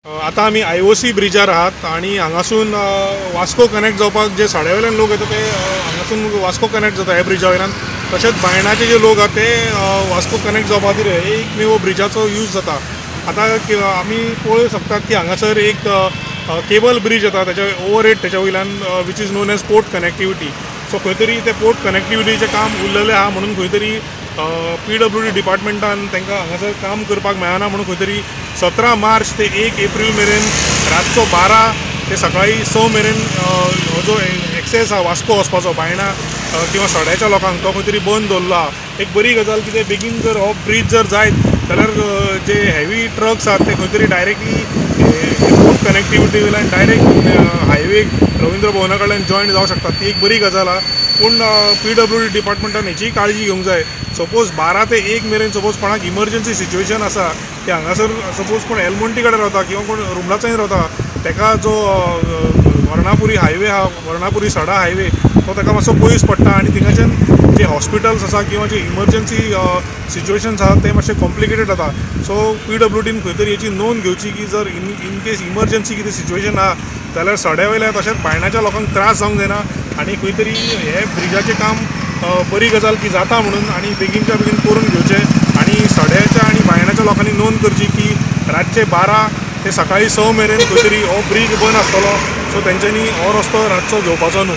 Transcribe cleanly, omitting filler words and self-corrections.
आतां आमी IOC ब्रिजार आहात आनी हांगासून वास्को कनेक्ट जावपाक जे सड्या वयल्यान लोक येता ते हांगासून वास्को कनेक्ट जाता ह्या ब्रिजा वयल्यान. तशेंच बायणाचे जे लोक आहात ते वास्को कनेक्ट जावपा खातीर एकमेव ब्रिजाचो यूज जाता. आतां आमी पळोवंक शकतात की हांगासर एक केबल ब्रीज येता ताच्या ओवरहेड ताच्या वयल्यान which is known as port connectivity. So खंय तरी ते पोर्ट कनेक्टिविटीचें काम उरलेलें आहा म्हणून खंय तरी PWD डिपार्टमेंटान तांकां हांगासर काम करपाक मेळना म्हणून खंय तरी 17 मार्च ते 1 एप्रील मेरेन रातचो 12 ते सकाळी 6 मेरेन हो जो एक्सेस आहा वास्को वचपाचो बायणा किंवा सड्याच्या लोकांक तो खंय तरी बंद दवरलो आहा. एक बरी गजाल कितें बेगीन जर हो ब्रीज जर जायत जाल्यार जे हेवी ट्रक्स आहात ते खंय तरी डायरेक्टली पोर्ट कनेक्टिविटी वयल्यान डायरेक्ट हायवे रवींद्र भवना कडल्यान जॉयन जावंक शकतात. ती एक बरी गजाल आहा. पूण PWD डिपार्टमेंटान हेची काळजी घेवंक जाय. सपोज 12 ते 1 मेरेन सपोज कोणाक इमर्जन्सी सिच्युएशन आसा की हांगासर सपोज कोण एलमोंटी कडेन रावता किंवा कोण रुमडाचांनी रावता ताका जो वर्णापुरी हायवे आहा, वर्णापुरी सडा हायवे तो ताका मातसो पयस पडटा आनी थिंगाच्यान जे हॉस्पिटल्स आसा किंवा जे इमर्जन्सी सिच्युएशन्स आसा ते मातशे कॉम्प्लिकेटेड जाता. सो PWDन खंय तरी हेची नोंद घेवची की जर इन केस इमर्जन्सी कितें सिच्युएशन आहा जाल्यार सड्या वयल्या तशेंच बायणाच्या लोकांक त्रास जावंक जायना आनी खंय तरी हे ब्रिजाचें काम बरी गजाल की जाता म्हणून आनी बेगीनच्या बेगीन करून घेवचें आनी सड्याच्या आनी बायणाच्या लोकांनी नोंद करची की रातचे 12 ते सकाळी 6 मेरेन खंय तरी हो ब्रीज बंद आसतलो. सो तेंच्यांनी हो रस्तो रातचो घेवपाचो न्हू.